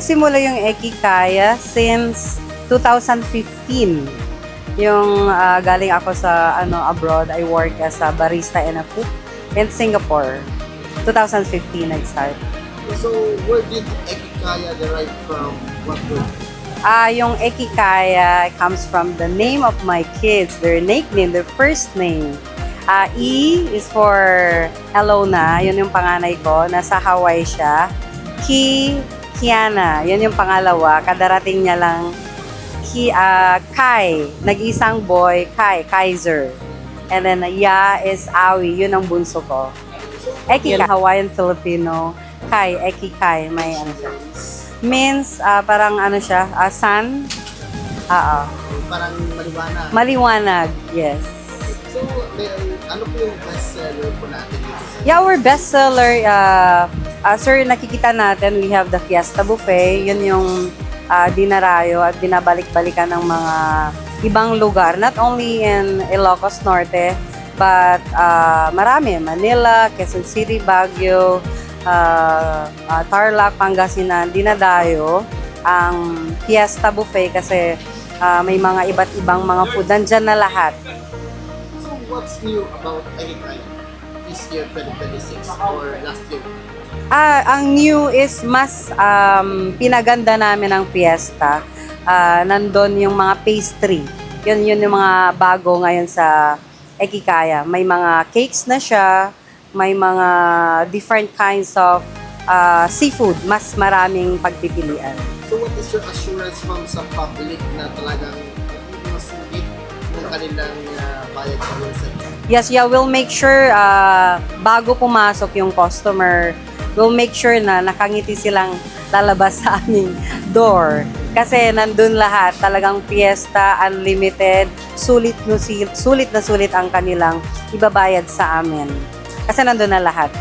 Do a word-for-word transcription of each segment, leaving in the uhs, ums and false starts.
Simula yung Ekikaya since two thousand fifteen. Yung, ah, galing ako sa, ano, abroad, I work as a barista and a cook in Singapore. Two thousand fifteen nag-start. So, where did Ekikaya derive from? What word? Ah, yung Ekikaya comes from the name of my kids, their nickname, their first name. Ah, E is for Alona, yun yung panganay ko. Nasa Hawaii siya. Ki, Kiana, yun yung pangalawa. Kadarating niya lang. Ki, ah, Kai, nag-isang boy, Kai, Kaiser. And then, Ya is Awi, yun ang bunso ko. Eki, Hawaiian Filipino. Kai, Eki Kai, may ano siya. Means, ah, parang ano siya, ah, sun. Oo. Parang maliwanag. Maliwanag, yes. So, may, ano po yung best seller po natin dito sa Yeah, our best seller, ah, ah, sir, nakikita natin, we have the Fiesta Buffet. Yun yung, ah, dinarayo at binabalik-balikan ng mga ibang lugar, not only in Ilocos Norte, but, ah, marami, Manila, Quezon City, Baguio, ah, ah, Tarlac, Pangasinan, dinadayo ang Fiesta Buffet kasi, ah, may mga iba't ibang mga food. Nandyan na lahat. So, what's new about Ayikay this year, twenty twenty-six, or last year? Ah, ang new is mas, um, pinaganda namin ang fiesta. Ah, nandun yung mga pastry. Yun, yun yung mga bago ngayon sa Ekikaya. May mga cakes na siya, may mga different kinds of, ah, seafood. Mas maraming pagpipilian. So what is your assurance, ma'am, sa public na talagang masulit yung kanilang, ah, bayad sa website? Yes, yeah, we'll make sure, ah, bago pumasok yung customer, we'll make sure na nakangiti silang lalabas sa aming door. Kasi nandun lahat, talagang fiesta, unlimited, sulit no si-, sulit na sulit ang kanilang ibabayad sa amin. Kasi nandun na lahat.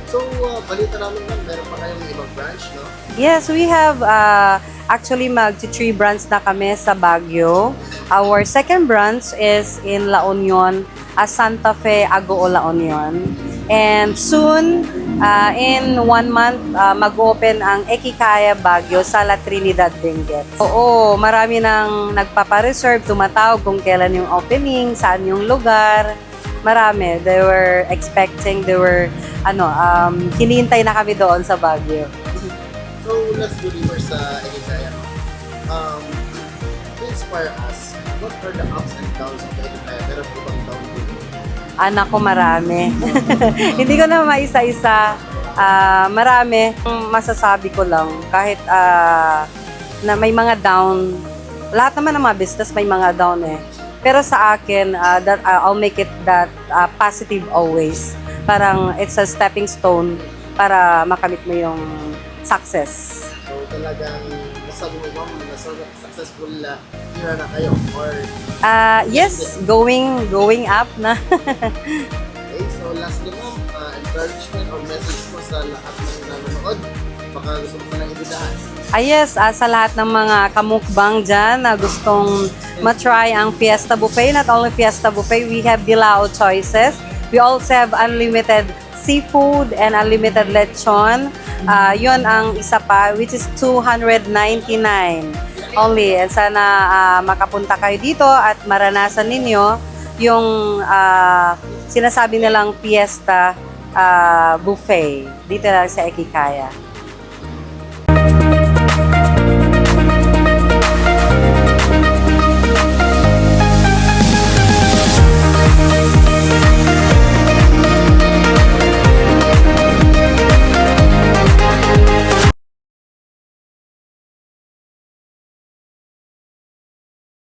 So, ah, balita namin, ma'am, meron pa kayong ibang branch, no? Yes, we have, ah, actually, mag three branch na kami sa Baguio. Our second branch is in La Union, ah, Santa Fe, Agoo, La Union. And soon, ah, in one month, ah, mag-open ang Ekikaya Baguio sa La Trinidad, Benguet. Oo, marami nang nagpapa-reserve, tumatawag kung kailan yung opening, saan yung lugar. Marami. They were expecting, they were, ano, um, hinihintay na kami doon sa Baguio. So, let's go deeper sa Ekikaya. Um, to inspire us, what are the ups and downs of Ekikaya? Meron po bang down po? Anak ko, marami. Hindi ko na maisa-isa. Ah, marami. Ang masasabi ko lang, kahit, ah, na may mga down, lahat naman ng mga business may mga down eh. Pero sa akin, ah, that, ah, I'll make it that, ah, positive always. Parang it's a stepping stone para makamit mo yung success. So, talagang masabi mo, ma'am, na so-, successful na year na kayo? Or Ah, yes, going, going up na. Okay, so lastly, ma'am, ah, encouragement or message po sa lahat ng nanonood? Baka gusto mo silang imbitahan. Ah, yes, ah, sa lahat ng mga kamukbang dyan na gustong matry ang Fiesta Buffet, not only Fiesta Buffet, we have Bilao choices. We also have unlimited seafood and unlimited lechon. Ah, yun ang isa pa, which is two hundred ninety-nine only. And sana, ah, makapunta kayo dito at maranasan ninyo yung, ah, sinasabi nilang Fiesta, ah, Buffet dito lang sa Ekikaya.